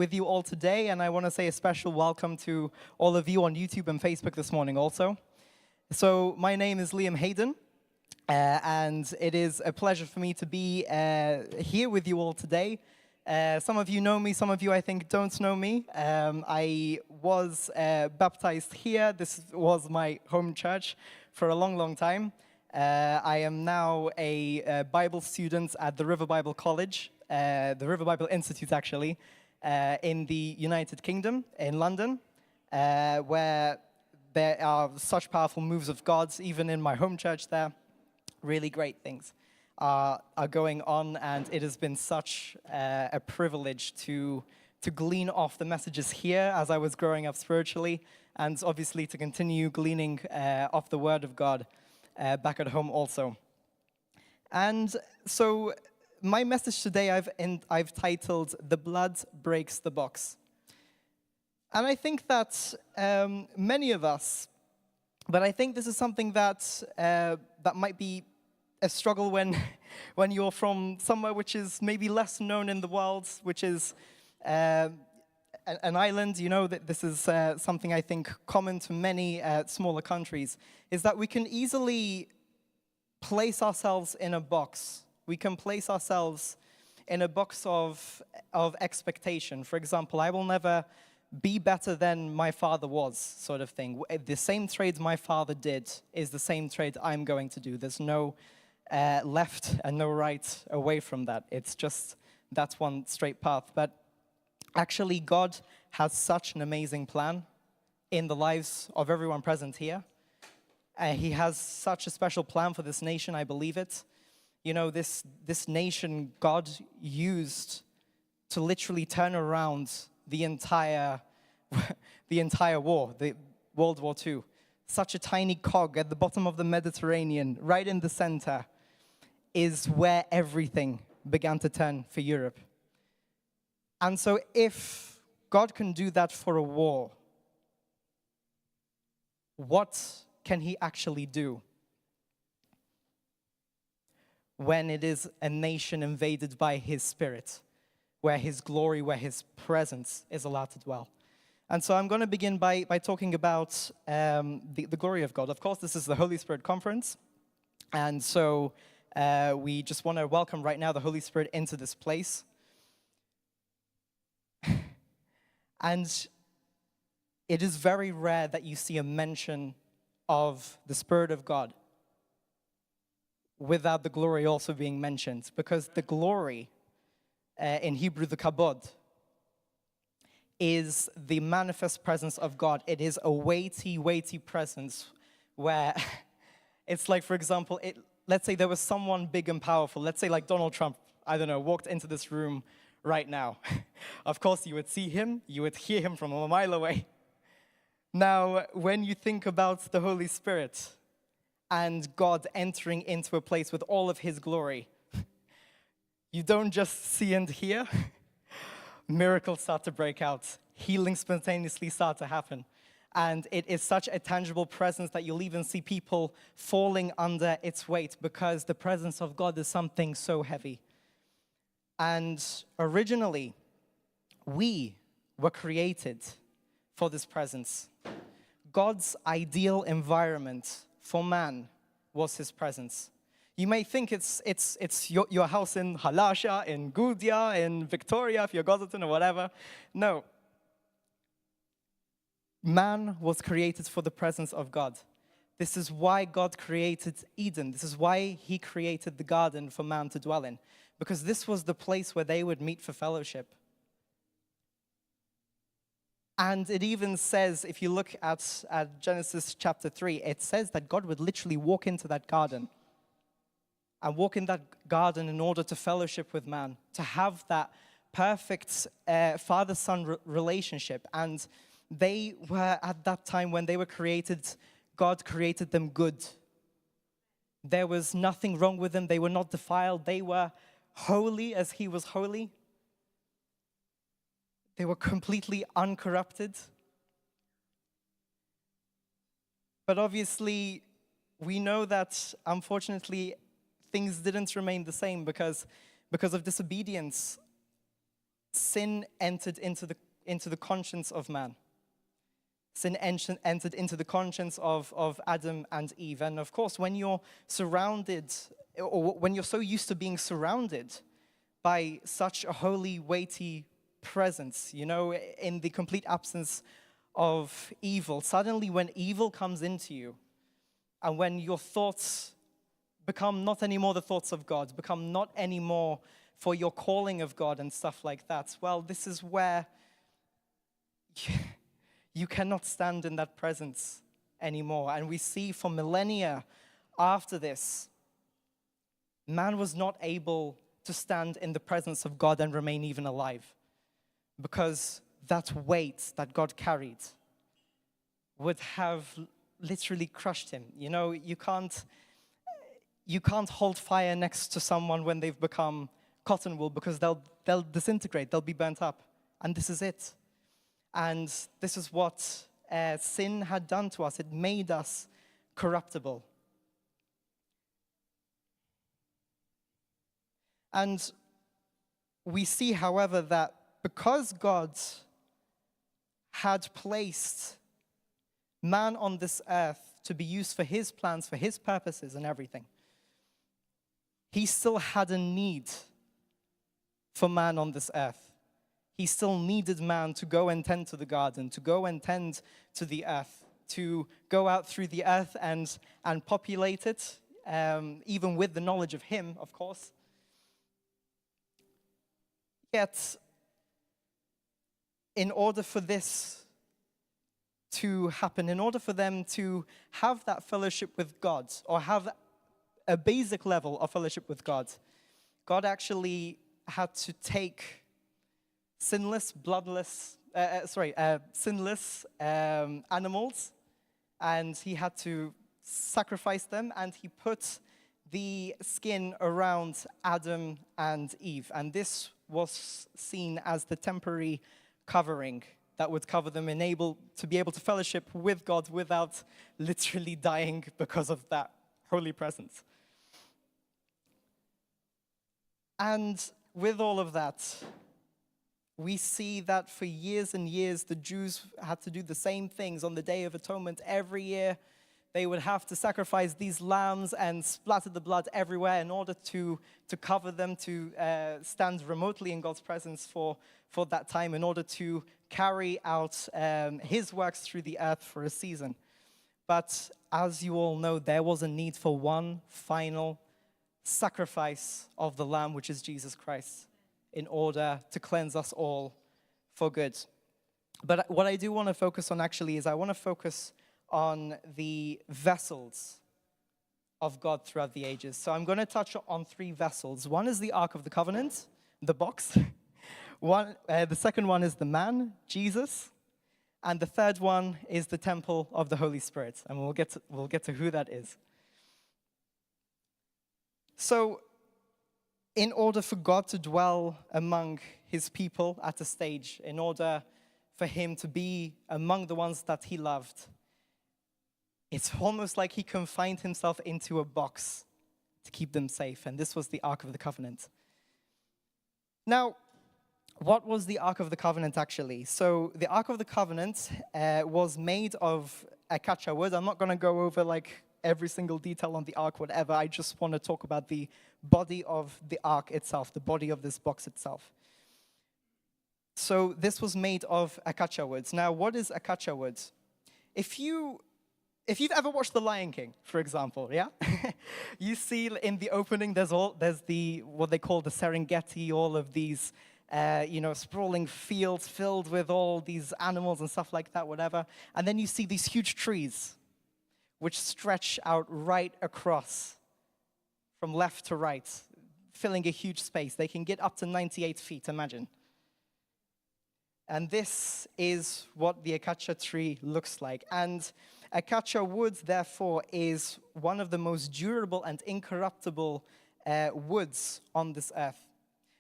with you all today, and I want to say a special welcome to all of you on YouTube and Facebook this morning also. So my name is Hayden, and it is a pleasure for me to be here with you all today. Some of you know me, some of you I think don't know me. I was baptized here. This was my home church for a long, long time. I am now a Bible student at the River Bible College, the River Bible Institute actually, in the United Kingdom, in London, where there are such powerful moves of God, even in my home church there. Really great things are going on, and it has been such a privilege to glean off the messages here as I was growing up spiritually, and obviously to continue gleaning off the Word of God back at home also. And so my message today I've titled, "The Blood Breaks the Box." And I think that many of us, but I think this is something that might be a struggle when you're from somewhere which is maybe less known in the world, which is an island. You know that this is something I think common to many smaller countries, is that we can easily place ourselves in a box. We can place ourselves in a box of expectation. For example, I will never be better than my father was, sort of thing. The same trade my father did is the same trade I'm going to do. There's no left and no right away from that. It's just, that's one straight path. But actually, God has such an amazing plan in the lives of everyone present here. He has such a special plan for this nation, I believe it. You know, this nation God used to literally turn around the entire war, the World War II. Such a tiny cog at the bottom of the Mediterranean, right in the center, is where everything began to turn for Europe. And so if God can do that for a war, what can he actually do when it is a nation invaded by his Spirit, where his glory, where his presence is allowed to dwell? And so I'm going to begin by talking about the glory of God. Of course, this is the Holy Spirit Conference, and so we just want to welcome right now the Holy Spirit into this place. And it is very rare that you see a mention of the Spirit of God without the glory also being mentioned, because the glory, in Hebrew, the kabod, is the manifest presence of God. It is a weighty, weighty presence where it's like, for example, let's say there was someone big and powerful, let's say like Donald Trump, I don't know, walked into this room right now. Of course, you would see him, you would hear him from a mile away. Now, when you think about the Holy Spirit and God entering into a place with all of his glory, you don't just see and hear. Miracles start to break out. Healings spontaneously start to happen. And it is such a tangible presence that you'll even see people falling under its weight, because the presence of God is something so heavy. And originally, we were created for this presence. God's ideal environment for man was his presence. You may think it's your house in Halasha, in Gudia, in Victoria, if you're Gozo or whatever. No. Man was created for the presence of God. This is why God created Eden. This is why he created the garden for man to dwell in, because this was the place where they would meet for fellowship. And it even says, if you look at Genesis chapter 3, it says that God would literally walk into that garden and walk in that garden in order to fellowship with man, to have that perfect father-son relationship. And they were, at that time when they were created, God created them good. There was nothing wrong with them. They were not defiled. They were holy as he was holy. They were completely uncorrupted. But obviously, we know that, unfortunately, things didn't remain the same because of disobedience. sin entered into the conscience of man. Sin entered into the conscience of Adam and Eve. And of course, when you're surrounded, or when you're so used to being surrounded by such a holy, weighty presence, in the complete absence of evil, suddenly when evil comes into you, and when your thoughts become not anymore the thoughts of God, become not anymore for your calling of God and stuff like that, well, this is where you cannot stand in that presence anymore. And we see for millennia after this, man was not able to stand in the presence of God and remain even alive, because that weight that God carried would have literally crushed him. You can't hold fire next to someone when they've become cotton wool, because they'll disintegrate, they'll be burnt up. And this is it. And this is what sin had done to us. It made us corruptible. And we see, however, that because God had placed man on this earth to be used for his plans, for his purposes and everything, he still had a need for man on this earth. He still needed man to go and tend to the garden, to go and tend to the earth, to go out through the earth and populate it, even with the knowledge of him, of course. Yet, in order for this to happen, in order for them to have that fellowship with God, or have a basic level of fellowship with God, God actually had to take sinless animals, and he had to sacrifice them, and he put the skin around Adam and Eve. And this was seen as the temporary covering that would cover them, to be able to fellowship with God without literally dying because of that holy presence. And with all of that, we see that for years and years, the Jews had to do the same things on the Day of Atonement. Every year, they would have to sacrifice these lambs and splatter the blood everywhere in order to cover them, to stand remotely in God's presence for that time, in order to carry out his works through the earth for a season. But as you all know, there was a need for one final sacrifice of the Lamb, which is Jesus Christ, in order to cleanse us all for good. But what I do want to focus on actually is I want to focus on the vessels of God throughout the ages. So I'm going to touch on three vessels. One is the Ark of the Covenant, the box. The second one is the man, Jesus. And the third one is the temple of the Holy Spirit. And we'll get to who that is. So, in order for God to dwell among his people at a stage, in order for him to be among the ones that he loved, it's almost like he confined himself into a box to keep them safe. And this was the Ark of the Covenant. Now, what was the Ark of the Covenant actually? So the Ark of the Covenant was made of acacia wood. I'm not going to go over every single detail on the Ark, whatever. I just want to talk about the body of the Ark itself, the body of this box itself. So this was made of acacia wood. Now, what is acacia wood? If you've ever watched The Lion King, for example, yeah? You see in the opening, there's what they call the Serengeti, all of these, sprawling fields filled with all these animals and stuff like that, whatever. And then you see these huge trees, which stretch out right across from left to right, filling a huge space. They can get up to 98 feet, imagine. And this is what the acacia tree looks like. And acacia wood, therefore, is one of the most durable and incorruptible woods on this earth.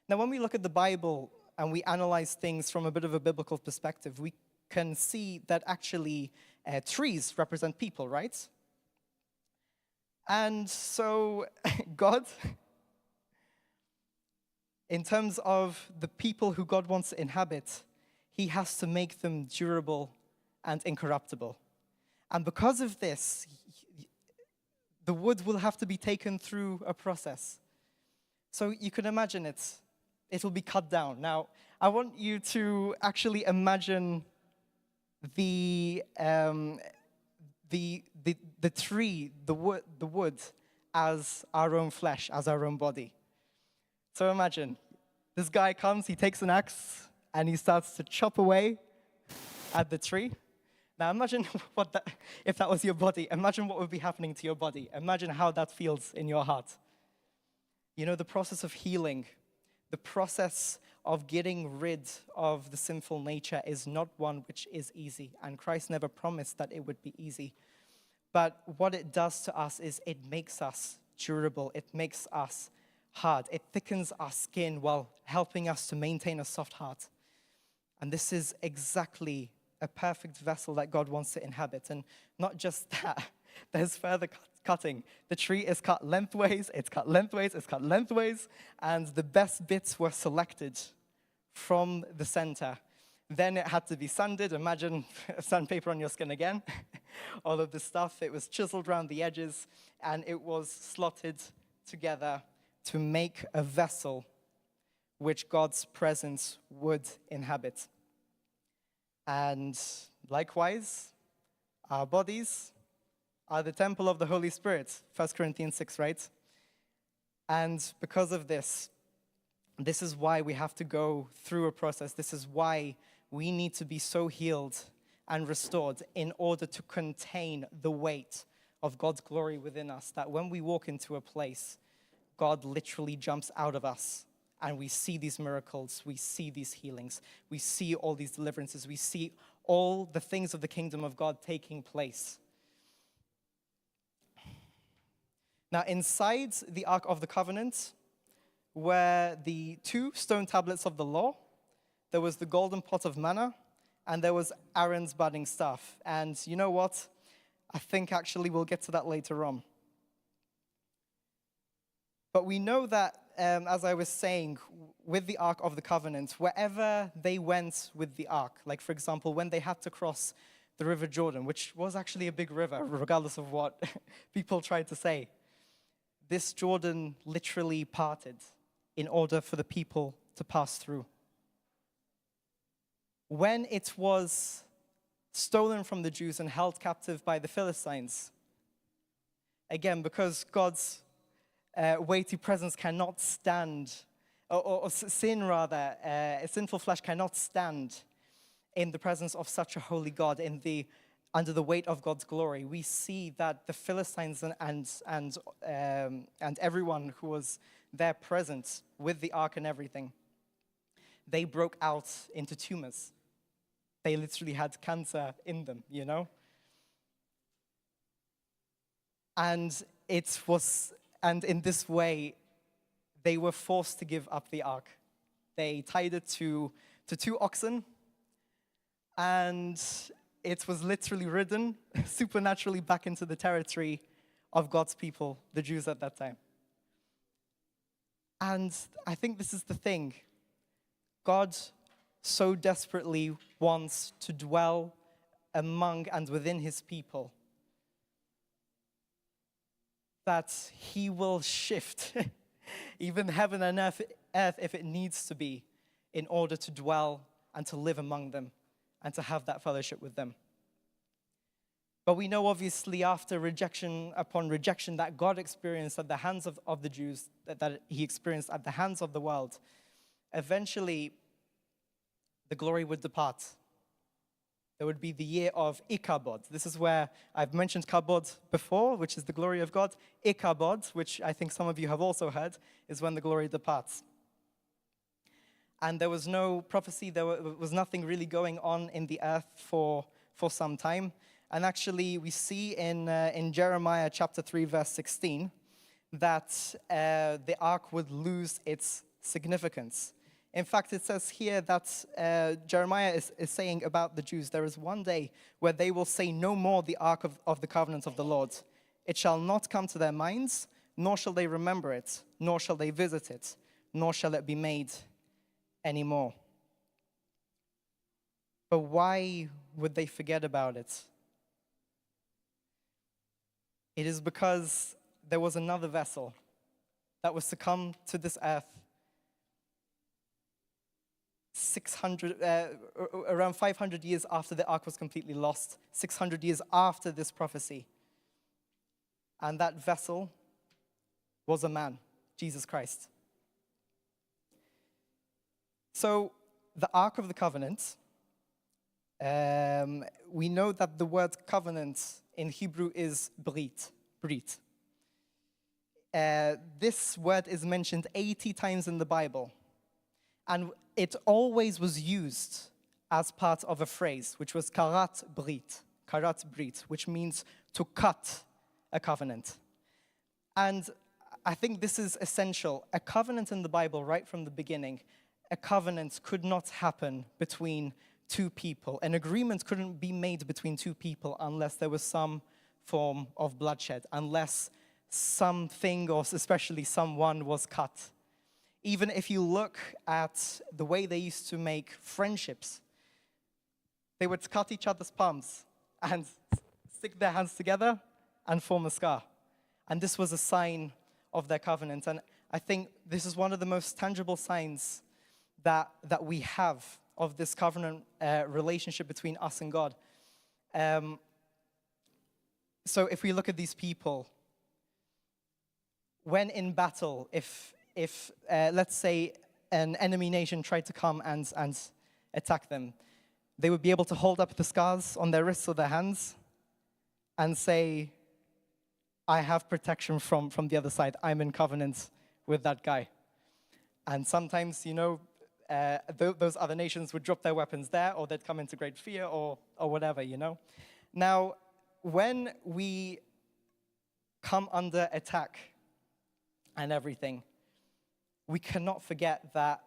Now, when we look at the Bible and we analyze things from a bit of a biblical perspective, we can see that actually trees represent people, right? And so God, in terms of the people who God wants to inhabit, he has to make them durable and incorruptible. And because of this, the wood will have to be taken through a process. So you can imagine it will be cut down. Now, I want you to actually imagine the tree, the wood, as our own flesh, as our own body. So imagine, this guy comes, he takes an axe, and he starts to chop away at the tree. Now imagine if that was your body, imagine what would be happening to your body. Imagine how that feels in your heart. You know, the process of healing, the process of getting rid of the sinful nature is not one which is easy, and Christ never promised that it would be easy. But what it does to us is it makes us durable, it makes us hard, it thickens our skin while helping us to maintain a soft heart. And this is exactly a perfect vessel that God wants to inhabit. And not just that, there's further cutting. The tree is cut lengthways, it's cut lengthways, it's cut lengthways, and the best bits were selected from the center. Then it had to be sanded. Imagine sandpaper on your skin again. All of this stuff, it was chiseled around the edges, and it was slotted together to make a vessel which God's presence would inhabit. And likewise, our bodies are the temple of the Holy Spirit, 1 Corinthians 6, right? And because of this is why we have to go through a process. This is why we need to be so healed and restored in order to contain the weight of God's glory within us, that when we walk into a place, God literally jumps out of us. And we see these miracles, we see these healings, we see all these deliverances, we see all the things of the kingdom of God taking place. Now, inside the Ark of the Covenant were the 2 stone tablets of the law. There was the golden pot of manna, and there was Aaron's budding staff. And you know what? I think actually we'll get to that later on. But we know that, as I was saying, with the Ark of the Covenant, wherever they went with the Ark, like for example, when they had to cross the River Jordan, which was actually a big river, regardless of what people tried to say, this Jordan literally parted in order for the people to pass through. When it was stolen from the Jews and held captive by the Philistines, again, because God's weighty presence cannot stand, or sin rather, a sinful flesh cannot stand in the presence of such a holy God, under the weight of God's glory. We see that the Philistines and everyone who was there present with the ark and everything, they broke out into tumors. They literally had cancer in them, you know? And in this way, they were forced to give up the ark. They tied it to 2 oxen, and it was literally ridden supernaturally back into the territory of God's people, the Jews at that time. And I think this is the thing. God so desperately wants to dwell among and within his people that he will shift even heaven and earth if it needs to be, in order to dwell and to live among them and to have that fellowship with them. But we know, obviously, after rejection upon rejection that God experienced at the hands of the Jews, that he experienced at the hands of the world, eventually the glory would depart. There would be the year of Ichabod. This is where I've mentioned kabod before, which is the glory of God. Ichabod, which I think some of you have also heard, is when the glory departs. And there was no prophecy, there was nothing really going on in the earth for some time. And actually, we see in Jeremiah chapter 3, verse 16, that the ark would lose its significance. In fact, it says here that Jeremiah is saying about the Jews, there is one day where they will say no more the ark of the covenant of the Lord. It shall not come to their minds, nor shall they remember it, nor shall they visit it, nor shall it be made anymore. But why would they forget about it? It is because there was another vessel that was to come to this earth around 500 years after the ark was completely lost, 600 years after this prophecy. And that vessel was a man, Jesus Christ. So the Ark of the Covenant, we know that the word covenant in Hebrew is brit. This word is mentioned 80 times in the Bible. And it always was used as part of a phrase, which was karat brit, which means to cut a covenant. And I think this is essential. A covenant in the Bible, right from the beginning, a covenant could not happen between two people. An agreement couldn't be made between two people unless there was some form of bloodshed, unless something or especially someone was cut. Even if you look at the way they used to make friendships, they would cut each other's palms and stick their hands together and form a scar. And this was a sign of their covenant. And I think this is one of the most tangible signs that we have of this covenant relationship between us and God. So if we look at these people, when in battle, if let's say an enemy nation tried to come and attack them, they would be able to hold up the scars on their wrists or their hands and say, I have protection from the other side. I'm in covenant with that guy. And sometimes, those other nations would drop their weapons there, or they'd come into great fear, or whatever, Now, when we come under attack and everything, we cannot forget that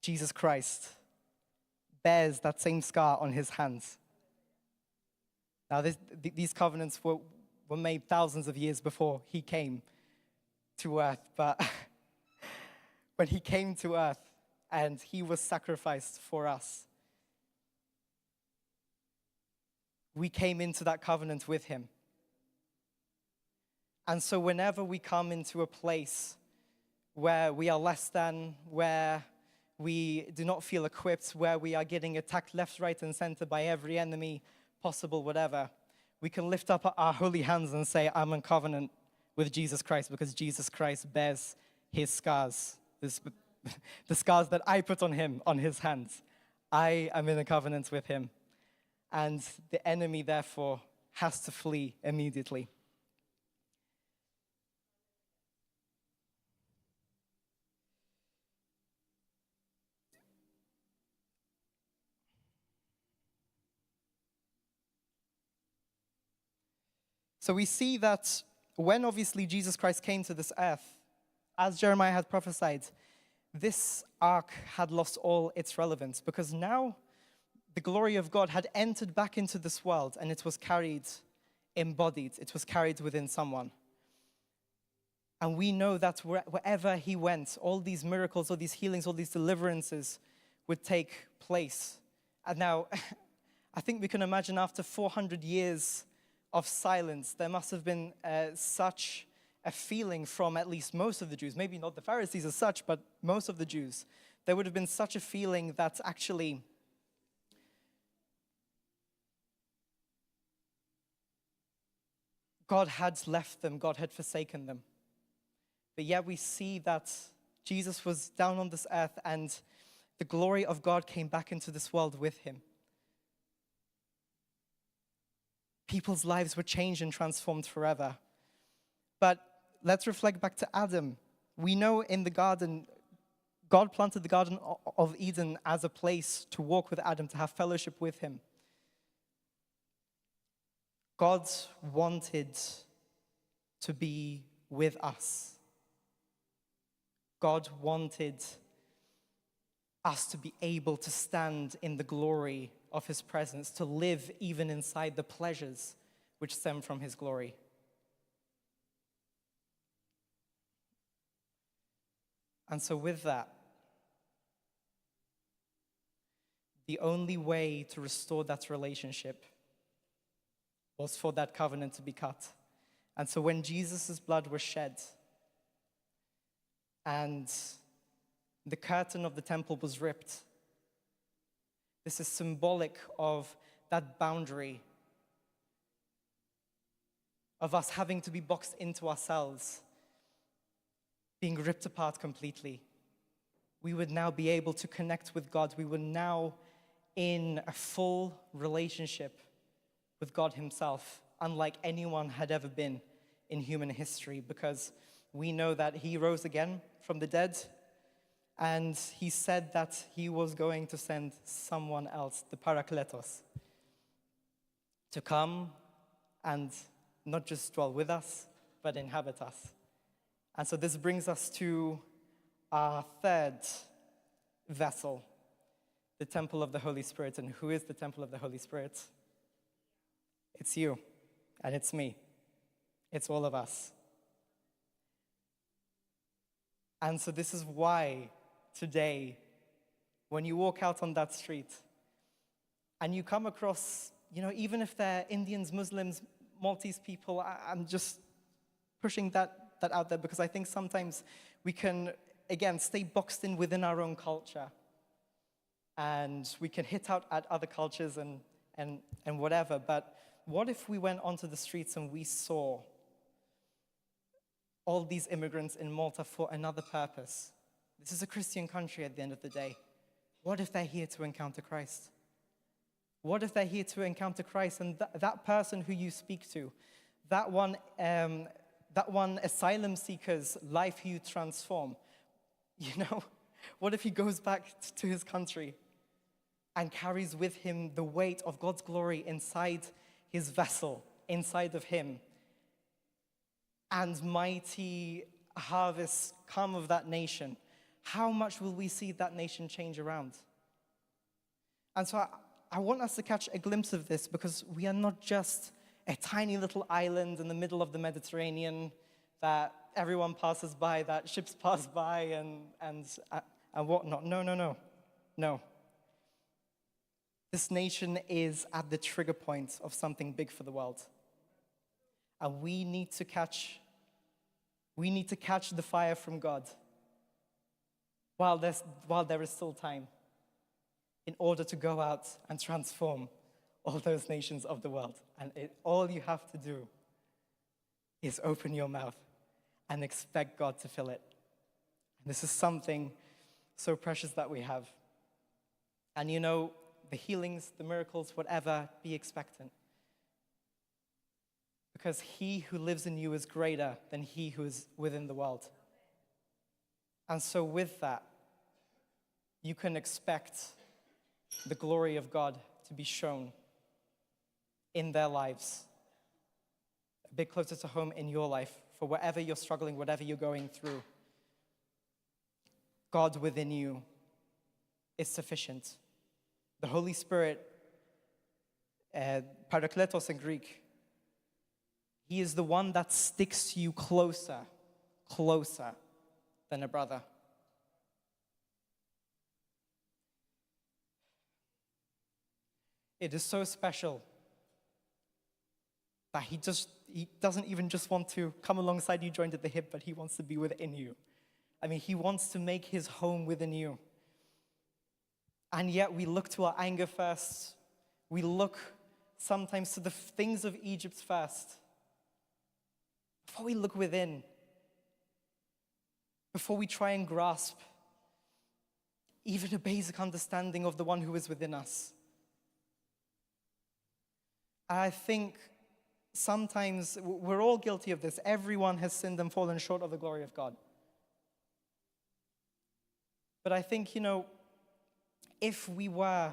Jesus Christ bears that same scar on his hands. Now, these covenants were made thousands of years before he came to earth, but when he came to earth and he was sacrificed for us, we came into that covenant with him. And so whenever we come into a place where we are less than, where we do not feel equipped, where we are getting attacked left, right, and center by every enemy possible, whatever, we can lift up our holy hands and say, I'm in covenant with Jesus Christ because Jesus Christ bears his scars, the scars that I put on him, on his hands. I am in a covenant with him. And the enemy, therefore, has to flee immediately. So we see that when obviously Jesus Christ came to this earth, as Jeremiah had prophesied, this ark had lost all its relevance because now the glory of God had entered back into this world and it was carried, embodied, it was carried within someone. And we know that wherever he went, all these miracles, all these healings, all these deliverances would take place. And now, I think we can imagine after 400 years of silence, there must have been such a feeling from at least most of the Jews, maybe not the Pharisees as such, but most of the Jews. There would have been such a feeling that actually God had left them, God had forsaken them. But yet we see that Jesus was down on this earth and the glory of God came back into this world with him. People's lives were changed and transformed forever. But let's reflect back to Adam. We know in the garden, God planted the Garden of Eden as a place to walk with Adam, to have fellowship with him. God wanted to be with us. God wanted us to be able to stand in the glory of his presence, to live even inside the pleasures which stem from his glory. And so with that, the only way to restore that relationship was for that covenant to be cut. And so when Jesus' blood was shed and the curtain of the temple was ripped, this is symbolic of that boundary of us having to be boxed into ourselves, being ripped apart completely. We would now be able to connect with God. We were now in a full relationship with God himself, unlike anyone had ever been in human history, because we know that he rose again from the dead, and he said that he was going to send someone else, the Parakletos, to come and not just dwell with us, but inhabit us. And so this brings us to our third vessel, the temple of the Holy Spirit. And who is the temple of the Holy Spirit? It's you, and it's me. It's all of us. And so this is why today, when you walk out on that street and you come across, even if they're Indians, Muslims, Maltese people, I'm just pushing that out there because I think sometimes we can, again, stay boxed in within our own culture. And we can hit out at other cultures and whatever. But what if we went onto the streets and we saw all these immigrants in Malta for another purpose? This is a Christian country at the end of the day. What if they're here to encounter Christ? What if they're here to encounter Christ and that person who you speak to, that one asylum seeker's life you transform, what if he goes back to his country and carries with him the weight of God's glory inside his vessel, inside of him, and mighty harvests come of that nation? How much will we see that nation change around? And so I want us to catch a glimpse of this, because we are not just a tiny little island in the middle of the Mediterranean that everyone passes by, that ships pass by and whatnot. No. This nation is at the trigger point of something big for the world. And we need to catch the fire from God while there is still time, in order to go out and transform all those nations of the world. And all you have to do is open your mouth and expect God to fill it. And this is something so precious that we have. And the healings, the miracles, whatever, be expectant. Because he who lives in you is greater than he who is within the world. And so with that, you can expect the glory of God to be shown in their lives, a bit closer to home in your life, for whatever you're struggling, whatever you're going through. God within you is sufficient. The Holy Spirit, Parakletos in Greek, he is the one that sticks to you closer than a brother. It is so special that he doesn't even just want to come alongside you, joined at the hip, but he wants to be within you. He wants to make his home within you. And yet we look to our anger first. We look sometimes to the things of Egypt first. Before we look within, before we try and grasp even a basic understanding of the one who is within us. I think sometimes we're all guilty of this. Everyone has sinned and fallen short of the glory of God. But I think, if we were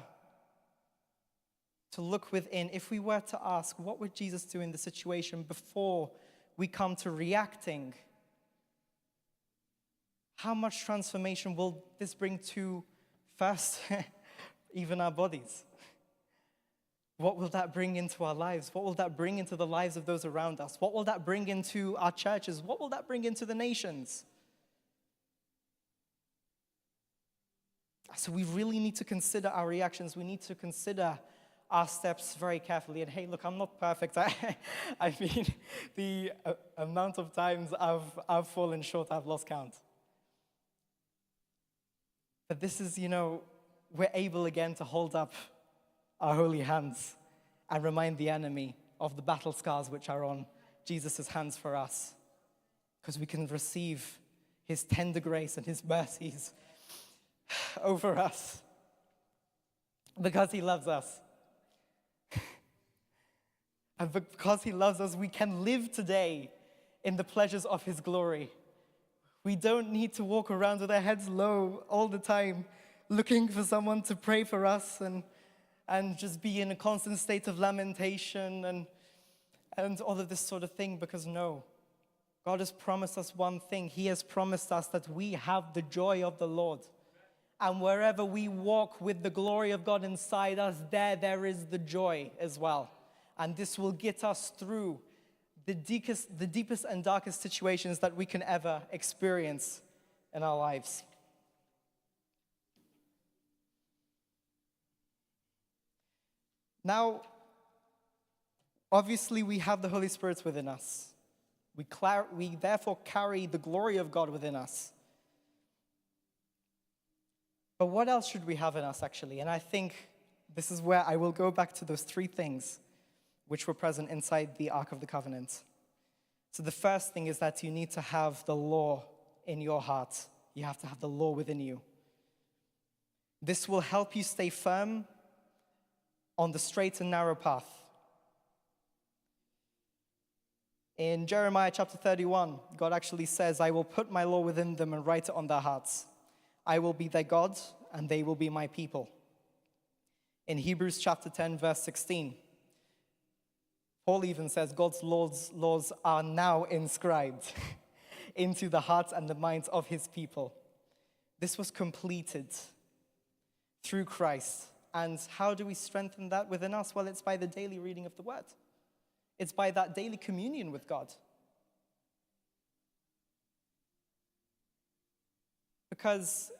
to look within, if we were to ask, what would Jesus do in the situation before we come to reacting? How much transformation will this bring to, first, even our bodies? What will that bring into our lives? What will that bring into the lives of those around us? What will that bring into our churches? What will that bring into the nations? So we really need to consider our reactions. We need to consider our steps very carefully. And hey, look, I'm not perfect. I mean, the amount of times I've fallen short, I've lost count. But this is, we're able again to hold up our holy hands and remind the enemy of the battle scars which are on Jesus' hands for us. Because we can receive his tender grace and his mercies over us. Because he loves us. And because he loves us, we can live today in the pleasures of his glory. We don't need to walk around with our heads low all the time, looking for someone to pray for us and just be in a constant state of lamentation and all of this sort of thing, because no. God has promised us one thing. He has promised us that we have the joy of the Lord. And wherever we walk with the glory of God inside us, there is the joy as well. And this will get us through the deepest and darkest situations that we can ever experience in our lives. Now, obviously, we have the Holy Spirit within us. We therefore carry the glory of God within us. But what else should we have in us, actually? And I think this is where I will go back to those three things which were present inside the Ark of the Covenant. So the first thing is that you need to have the law in your heart. You have to have the law within you. This will help you stay firm on the straight and narrow path. In Jeremiah chapter 31, God actually says, I will put my law within them and write it on their hearts. I will be their God, and they will be my people. In Hebrews chapter 10, verse 16, Paul even says God's laws are now inscribed into the hearts and the minds of his people. This was completed through Christ. And how do we strengthen that within us? Well, it's by the daily reading of the Word. It's by that daily communion with God. Because,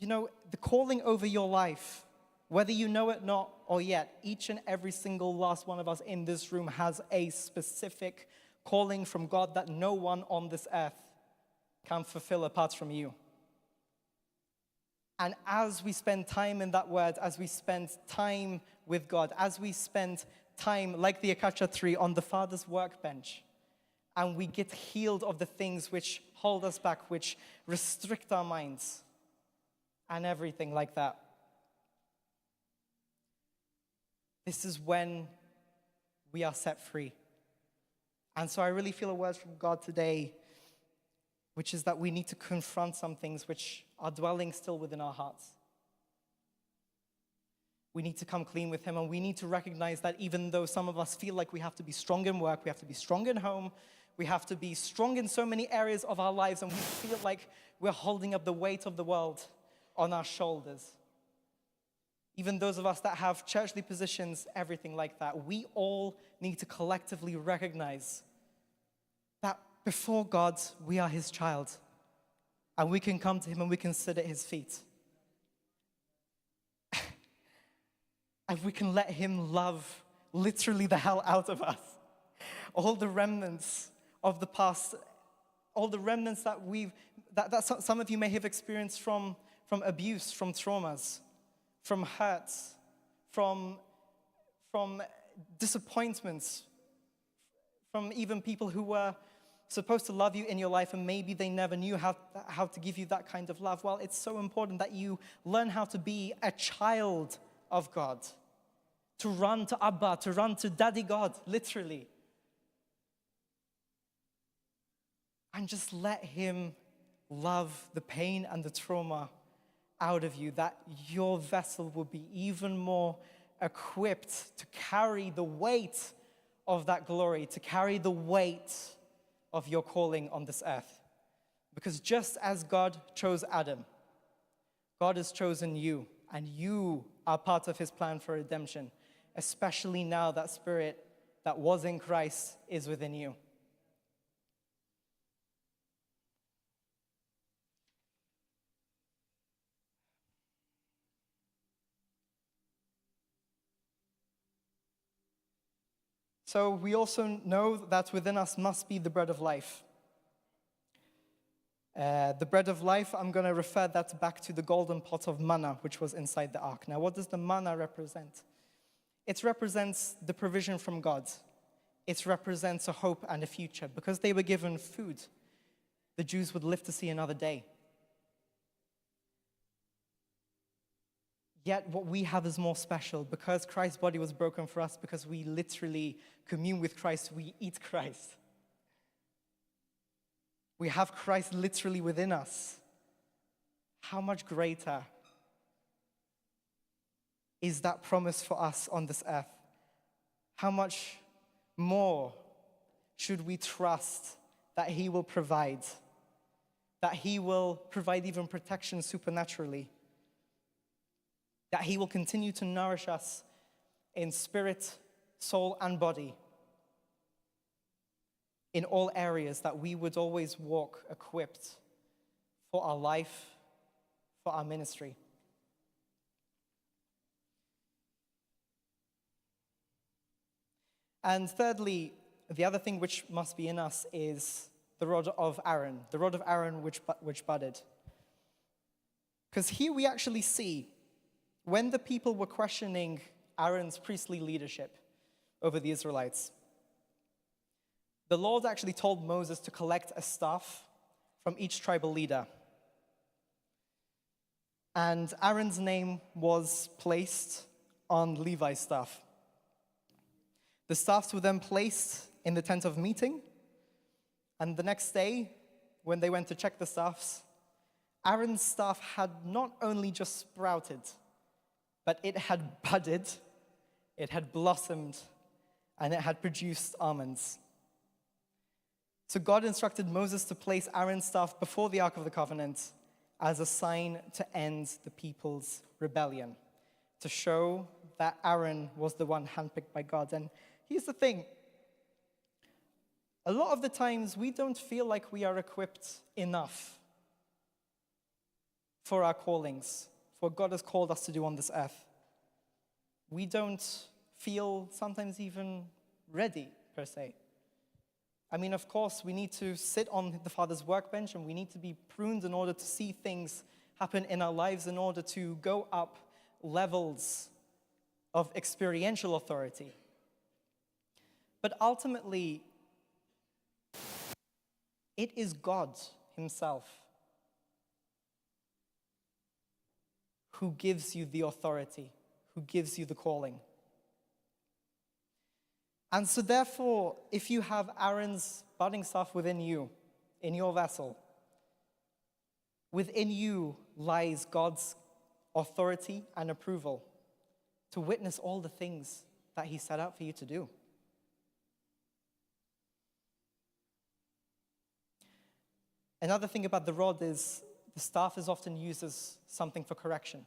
the calling over your life, whether you know it not or yet, each and every single last one of us in this room has a specific calling from God that no one on this earth can fulfill apart from you. And as we spend time in that word, as we spend time with God, as we spend time, like the acacia tree, on the Father's workbench, and we get healed of the things which hold us back, which restrict our minds, and everything like that. This is when we are set free. And so I really feel a word from God today, which is that we need to confront some things which are dwelling still within our hearts. We need to come clean with him, and we need to recognize that even though some of us feel like we have to be strong in work, we have to be strong in home, we have to be strong in so many areas of our lives, and we feel like we're holding up the weight of the world on our shoulders. Even those of us that have churchly positions, everything like that, we all need to collectively recognize that before God, we are his child. And we can come to him and we can sit at his feet. And we can let him love literally the hell out of us. All the remnants of the past, all the remnants that some of you may have experienced from abuse, from traumas, from hurts, from disappointments, from even people who were supposed to love you in your life and maybe they never knew how to give you that kind of love. Well, it's so important that you learn how to be a child of God, to run to Abba, to run to Daddy God, literally. And just let him love the pain and the trauma out of you, that your vessel will be even more equipped to carry the weight of that glory, to carry the weight of your calling on this earth. Because just as God chose Adam, God has chosen you, and you are part of his plan for redemption, especially now that Spirit that was in Christ is within you. So we also know that within us must be the bread of life. The bread of life, I'm going to refer that back to the golden pot of manna, which was inside the ark. Now, what does the manna represent? It represents the provision from God. It represents a hope and a future. Because they were given food, the Jews would live to see another day. Yet what we have is more special. Because Christ's body was broken for us, because we literally commune with Christ, we eat Christ. We have Christ literally within us. How much greater is that promise for us on this earth? How much more should we trust that He will provide? That He will provide even protection supernaturally? That He will continue to nourish us in spirit, soul, and body in all areas, that we would always walk equipped for our life, for our ministry. And thirdly, the other thing which must be in us is the rod of Aaron which budded. Because here we actually see, when the people were questioning Aaron's priestly leadership over the Israelites, the Lord actually told Moses to collect a staff from each tribal leader. And Aaron's name was placed on Levi's staff. The staffs were then placed in the tent of meeting. And the next day, when they went to check the staffs, Aaron's staff had not only just sprouted, but it had budded, it had blossomed, and it had produced almonds. So God instructed Moses to place Aaron's staff before the Ark of the Covenant as a sign to end the people's rebellion, to show that Aaron was the one handpicked by God. And here's the thing. A lot of the times we don't feel like we are equipped enough for our callings, for what God has called us to do on this earth. We don't feel sometimes even ready, per se. I mean, of course, we need to sit on the Father's workbench and we need to be pruned in order to see things happen in our lives, in order to go up levels of experiential authority. But ultimately, it is God Himself who gives you the authority, who gives you the calling. And so therefore, if you have Aaron's budding staff within you, in your vessel, within you lies God's authority and approval to witness all the things that He set out for you to do. Another thing about the rod is the staff is often used as something for correction.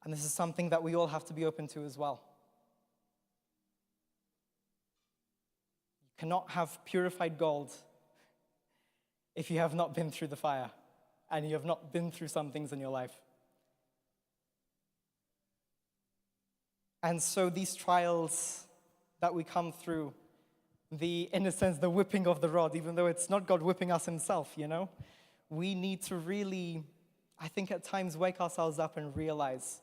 And this is something that we all have to be open to as well. You cannot have purified gold if you have not been through the fire and you have not been through some things in your life. And so these trials that we come through, in a sense, the whipping of the rod, even though it's not God whipping us Himself, we need to really, I think at times, wake ourselves up and realize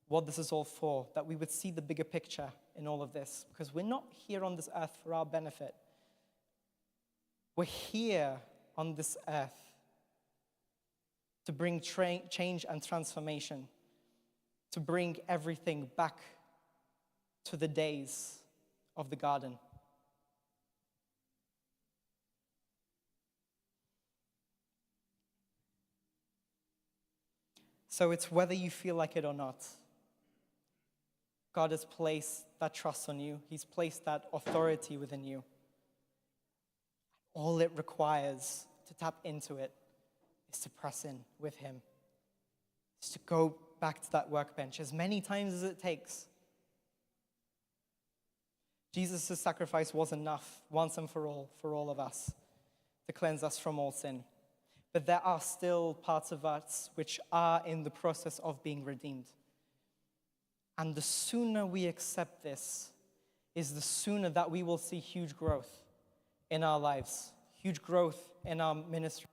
what this is all for, that we would see the bigger picture in all of this, because we're not here on this earth for our benefit. We're here on this earth to bring change and transformation, to bring everything back to the days of the garden. So it's whether you feel like it or not. God has placed that trust on you. He's placed that authority within you. All it requires to tap into it is to press in with Him. Is to go back to that workbench as many times as it takes. Jesus' sacrifice was enough once and for all of us, to cleanse us from all sin. But there are still parts of us which are in the process of being redeemed. And the sooner we accept this, is the sooner that we will see huge growth in our lives, huge growth in our ministry,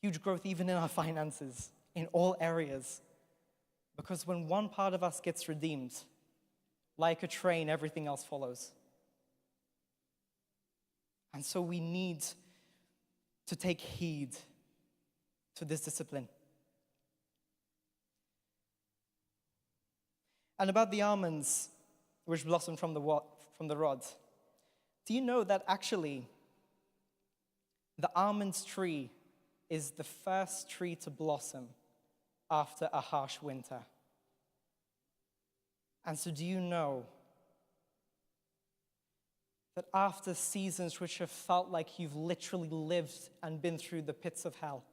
huge growth even in our finances, in all areas. Because when one part of us gets redeemed, like a train, everything else follows. And so we need to take heed to this discipline. And about the almonds which blossom from the rod, do you know that actually the almond tree is the first tree to blossom after a harsh winter? And so do you know that after seasons which have felt like you've literally lived and been through the pits of hell,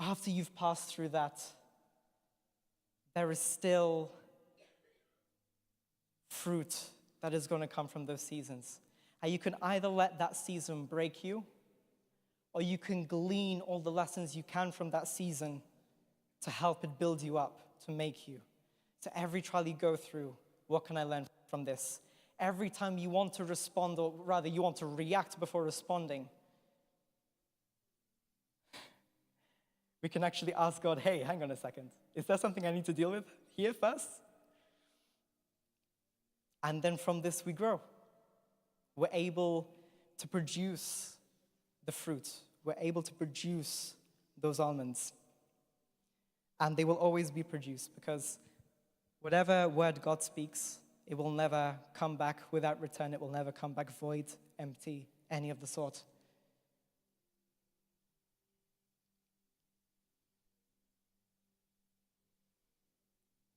after you've passed through that, there is still fruit that is going to come from those seasons. And you can either let that season break you, or you can glean all the lessons you can from that season to help it build you up, to make you. So every trial you go through, what can I learn from this? Every time you want to respond, or rather you want to react before responding, we can actually ask God, hey, hang on a second. Is there something I need to deal with here first? And then from this we grow. We're able to produce the fruit. We're able to produce those almonds. And they will always be produced, because whatever word God speaks, it will never come back without return. It will never come back void, empty, any of the sort.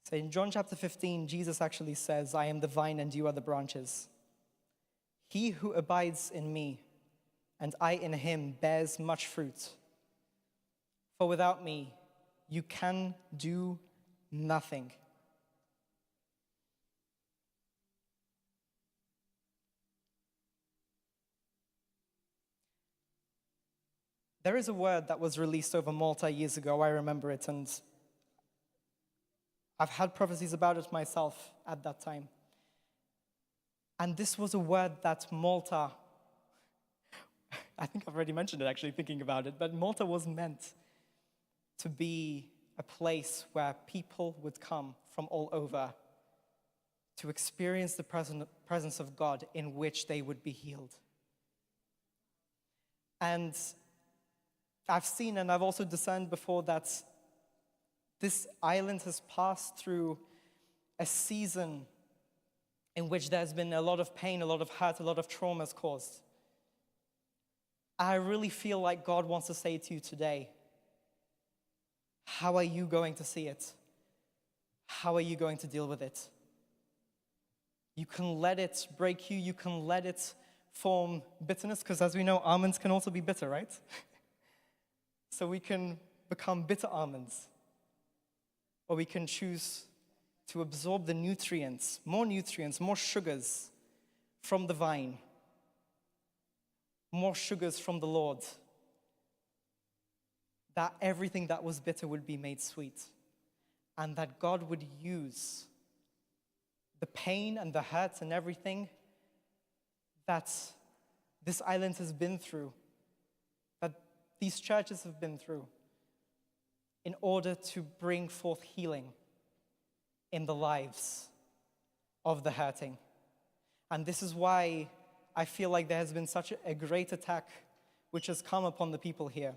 So in John chapter 15, Jesus actually says, I am the vine and you are the branches. He who abides in me and I in him bears much fruit. For without me, you can do nothing. There is a word that was released over Malta years ago. I remember it, and I've had prophecies about it myself at that time. And this was a word that Malta, I think I've already mentioned it actually, thinking about it, but Malta was meant to be a place where people would come from all over to experience the presence of God, in which they would be healed. And I've seen, and I've also discerned before, that this island has passed through a season in which there's been a lot of pain, a lot of hurt, a lot of traumas caused. I really feel like God wants to say to you today, how are you going to see it? How are you going to deal with it? You can let it break you. You can let it form bitterness, because as we know, almonds can also be bitter, right? So we can become bitter almonds. Or we can choose to absorb the nutrients, more sugars from the vine, more sugars from the Lord, that everything that was bitter would be made sweet, and that God would use the pain and the hurt and everything that this island has been through, that these churches have been through, in order to bring forth healing in the lives of the hurting. And this is why I feel like there has been such a great attack which has come upon the people here.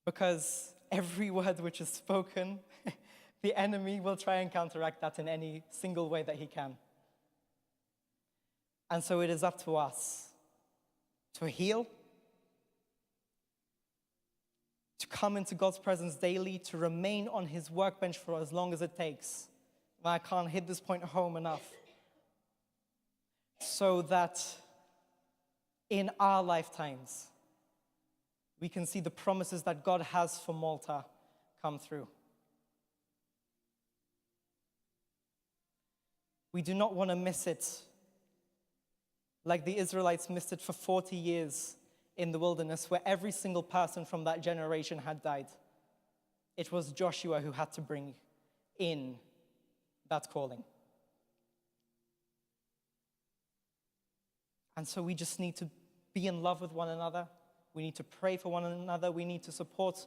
Because every word which is spoken, the enemy will try and counteract that in any single way that he can. And so it is up to us to heal, to come into God's presence daily, to remain on his workbench for as long as it takes. And I can't hit this point home enough. So that in our lifetimes, we can see the promises that God has for Malta come through. We do not want to miss it like the Israelites missed it for 40 years in the wilderness, where every single person from that generation had died. it was Joshua who had to bring in that calling. And so we just need to be in love with one another. We need to pray for one another. We need to support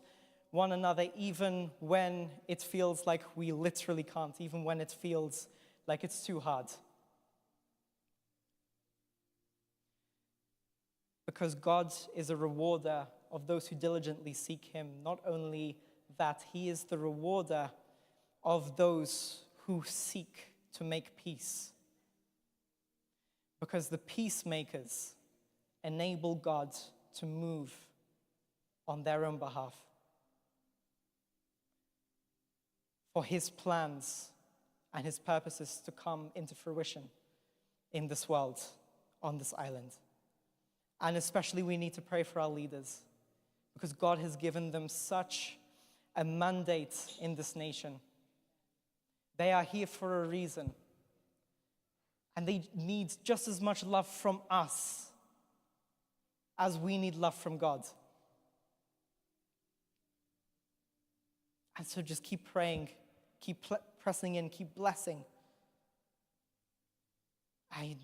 one another even when it feels like we literally can't, even when it feels like it's too hard. Because God is a rewarder of those who diligently seek him. Not only that, he is the rewarder of those who seek to make peace. Because the peacemakers enable God to move on their own behalf for his plans and his purposes to come into fruition in this world, on this island. And especially we need to pray for our leaders, because God has given them such a mandate in this nation. They are here for a reason. And they need just as much love from us as we need love from God. And so just keep praying, keep pressing in, keep blessing. And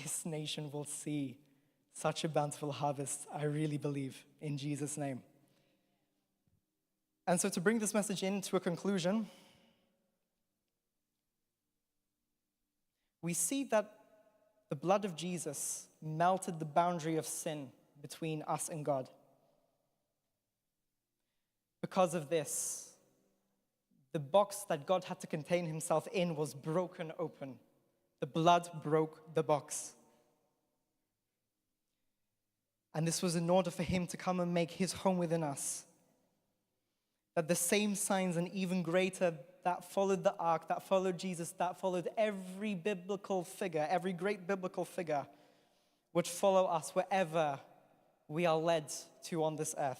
this nation will see such a bountiful harvest, I really believe, in Jesus' name. And so to bring this message into a conclusion, we see that the blood of Jesus melted the boundary of sin between us and God. Because of this, the box that God had to contain himself in was broken open. The blood broke the box. And this was in order for him to come and make his home within us. That the same signs and even greater that followed the ark, that followed Jesus, that followed every biblical figure, every great biblical figure, would follow us wherever we are led to on this earth.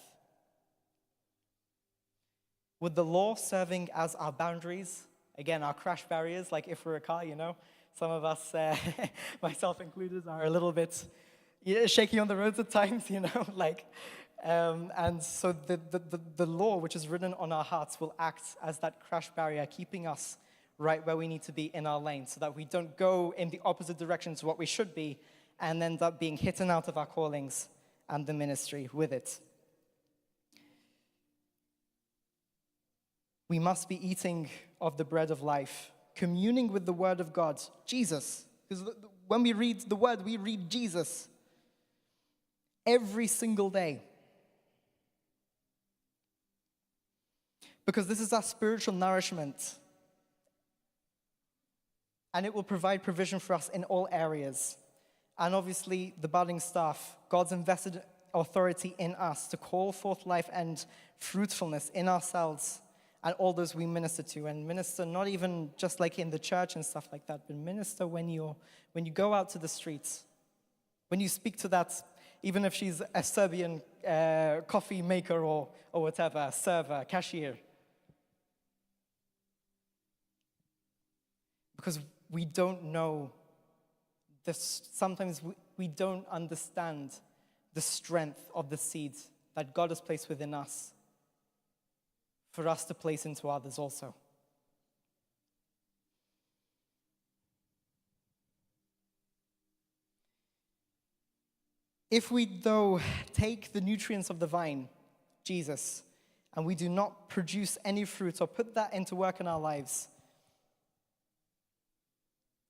With the law serving as our boundaries, again, our crash barriers, like if we're a car, some of us, myself included, are a little bit shaky on the roads at times, and so the law, which is written on our hearts, will act as that crash barrier, keeping us right where we need to be in our lane, so that we don't go in the opposite direction to what we should be and end up being hidden out of our callings and the ministry with it. We must be eating of the bread of life, communing with the word of God, Jesus. Because when we read the word, we read Jesus every single day. Because this is our spiritual nourishment. And it will provide provision for us in all areas. And obviously, the budding staff, God's invested authority in us to call forth life and fruitfulness in ourselves and all those we minister to. And minister not even just like in the church and stuff like that, but minister when you go out to the streets. When you speak to that, even if she's a Serbian coffee maker or whatever, server, cashier. Because we don't know this, sometimes we don't understand the strength of the seeds that God has placed within us for us to place into others also. If we, though, take the nutrients of the vine, Jesus, and we do not produce any fruit or put that into work in our lives,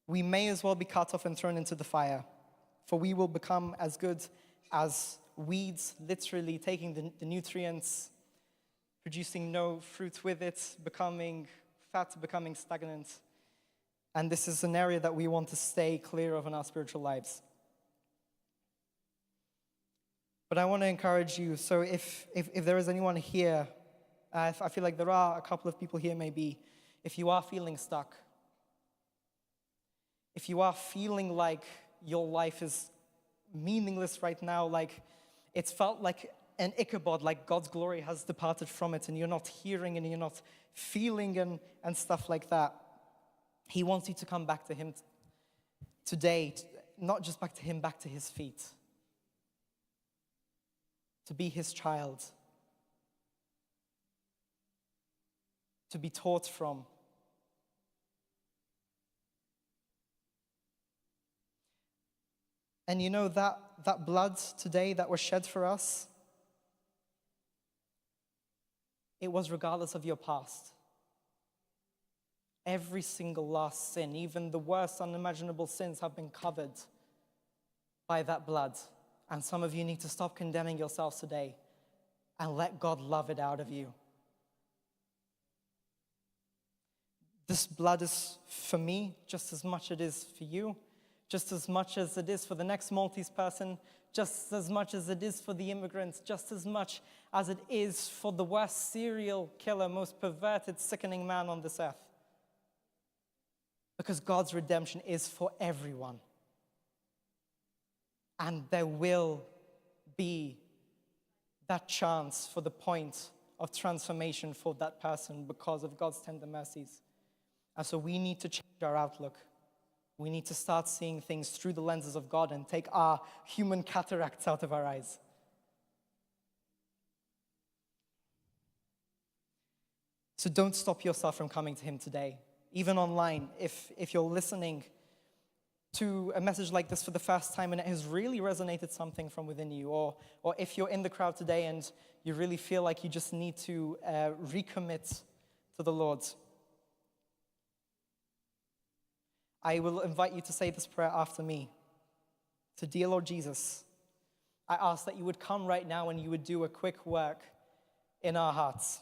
we may as well be cut off and thrown into the fire, for we will become as good as weeds, literally taking the nutrients, producing no fruit with it, becoming fat, becoming stagnant. And this is an area that we want to stay clear of in our spiritual lives. But I want to encourage you, so if there is anyone here, I feel like there are a couple of people here maybe, if you are feeling stuck, if you are feeling like your life is meaningless right now, like it's felt like an Ichabod, like God's glory has departed from it, and you're not hearing and you're not feeling and stuff like that, he wants you to come back to him today, not just back to him, back to his feet. To be his child. to be taught from. And you know that blood today that was shed for us, it was regardless of your past. Every single last sin, even the worst unimaginable sins, have been covered by that blood. And some of you need to stop condemning yourselves today and let God love it out of you. This blood is for me just as much as it is for you, just as much as it is for the next Maltese person, just as much as it is for the immigrants, just as much as it is for the worst serial killer, most perverted, sickening man on this earth. Because God's redemption is for everyone. And there will be that chance for the point of transformation for that person because of God's tender mercies. And so we need to change our outlook. We need to start seeing things through the lenses of God and take our human cataracts out of our eyes. So don't stop yourself from coming to Him today. Even online, if you're listening to a message like this for the first time and it has really resonated something from within you, or if you're in the crowd today and you really feel like you just need to recommit to the Lord, I will invite you to say this prayer after me. So, dear Lord Jesus, I ask that you would come right now and you would do a quick work in our hearts.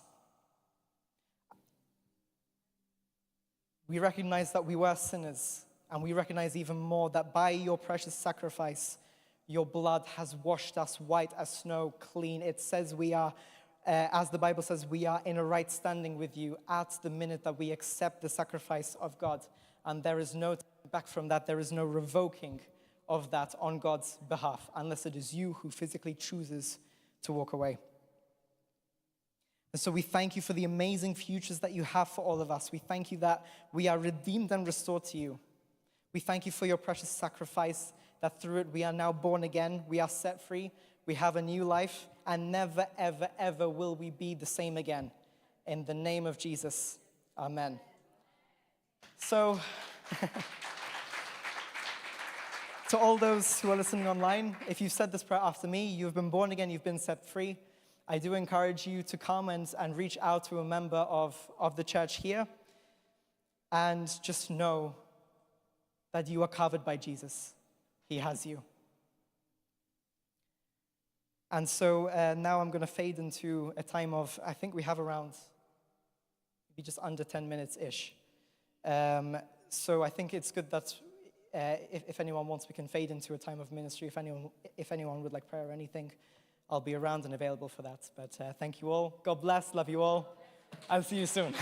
We recognize that we were sinners, and we recognize even more that by your precious sacrifice, your blood has washed us white as snow, clean. It says we are, as the Bible says, we are in a right standing with you at the minute that we accept the sacrifice of God. And there is no turning back from that. There is no revoking of that on God's behalf, unless it is you who physically chooses to walk away. And so we thank you for the amazing futures that you have for all of us. We thank you that we are redeemed and restored to you. We thank you for your precious sacrifice, that through it we are now born again, we are set free, we have a new life, and never, ever, ever will we be the same again. In the name of Jesus, amen. So, to all those who are listening online, if you've said this prayer after me, you've been born again, you've been set free, I do encourage you to come and reach out to a member of the church here and just know that you are covered by Jesus. He has you. And so now I'm going to fade into a time of, I think we have around maybe just under 10 minutes-ish. So I think it's good that if anyone wants, we can fade into a time of ministry. If anyone would like prayer or anything, I'll be around and available for that. But thank you all. God bless. Love you all. I'll see you soon.